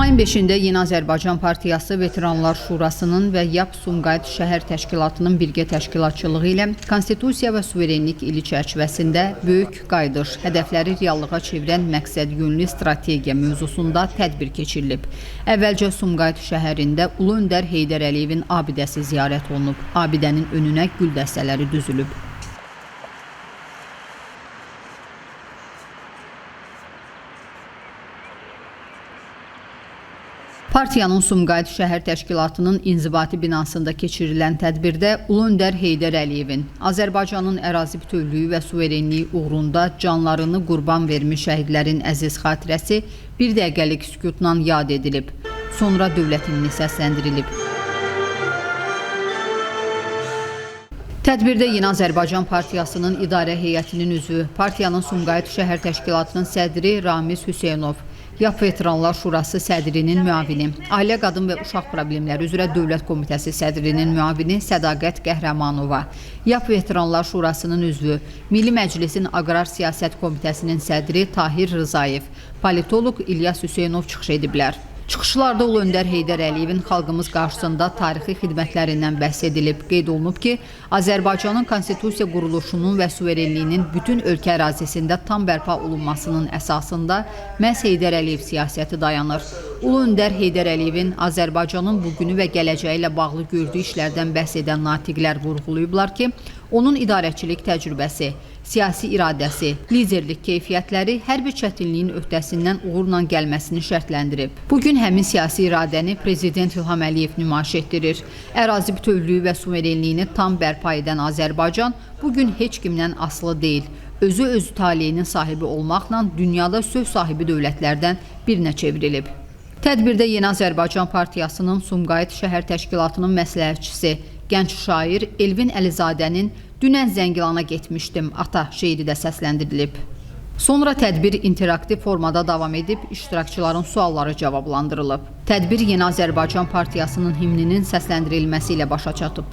Mayın 5-də Yeni Azərbaycan Partiyası Veteranlar Şurasının və YAP Sumqayıt Şəhər Təşkilatının birgə təşkilatçılığı ilə Konstitusiya və Suverenlik ili çərçivəsində Böyük Qayıdış, hədəfləri reallığa çevirən məqsədyönlü strategiya mövzusunda tədbir keçirilib. Əvvəlcə Sumqayıt şəhərində Ulu Öndər Heydər Əliyevin abidəsi ziyarət olunub. Abidənin önünə gül dəstələri düzülüb. Partiyanın Sumqayıt Şəhər Təşkilatının inzibati binasında keçirilən tədbirdə Ulu Öndər Heydər Əliyevin Azərbaycanın ərazi bütövlüyü və suverenliyi uğrunda canlarını qurban vermiş şəhidlərin əziz xatirəsi bir dəqiqəlik sükutla yad edilib. Sonra dövlət himni səsləndirilib. Tədbirdə Yeni Azərbaycan Partiyasının İdarə Heyətinin üzvü, partiyanın Sumqayıt Şəhər Təşkilatının sədri Ramiz Hüseynov, YAP Veteranlar Şurası sədrinin müavini, Ailə, Qadın və Uşaq Problemləri üzrə Dövlət Komitəsi sədrinin müavini Sədaqət Qəhrəmanova, YAP Veteranlar Şurasının üzvü, Milli Məclisin Aqrar Siyasət Komitəsinin sədri Tahir Rızayev, politoloq İlyas Hüseynov çıxış ediblər. Çıxışlarda Ulu Öndər Heydər Əliyevin xalqımız qarşısında tarixi xidmətlərindən bəhs edilib. Qeyd olunub ki, Azərbaycanın konstitusiya quruluşunun və suverenliyinin bütün ölkə ərazisində tam bərpa olunmasının əsasında məhz Heydər Əliyev siyasəti dayanır. Ulu Öndər Heydər Əliyevin Azərbaycanın bugünü və gələcəyi ilə bağlı gördüyü işlərdən bəhs edən natiqlər vurğulayıblar ki, onun idarəçilik təcrübəsi, siyasi iradəsi, liderlik keyfiyyətləri hər bir çətinliyin öhdəsindən uğurla gəlməsini şərtləndirib. Bugün həmin siyasi iradəni Prezident İlham Əliyev nümayiş etdirir. Ərazi bütövlüyü və suverenliyini tam bərpa edən Azərbaycan bugün heç kimdən asılı deyil. Özü öz taleyinin sahibi olmaqla dünyada söz sahibi dövlətlərdən birinə çevrilib. Tədbirdə Yeni Azərbaycan Partiyasının Sumqayıt Şəhər Təşkilatının məsləhətçisi, gənc şair Elvin Əlizadənin "Dünən Zəngilana getmişdim, ata" şeiri də səsləndirilib. Sonra tədbir interaktiv formada davam edib, iştirakçıların sualları cavablandırılıb. Tədbir Yeni Azərbaycan Partiyasının himninin səsləndirilməsi ilə başa çatıb.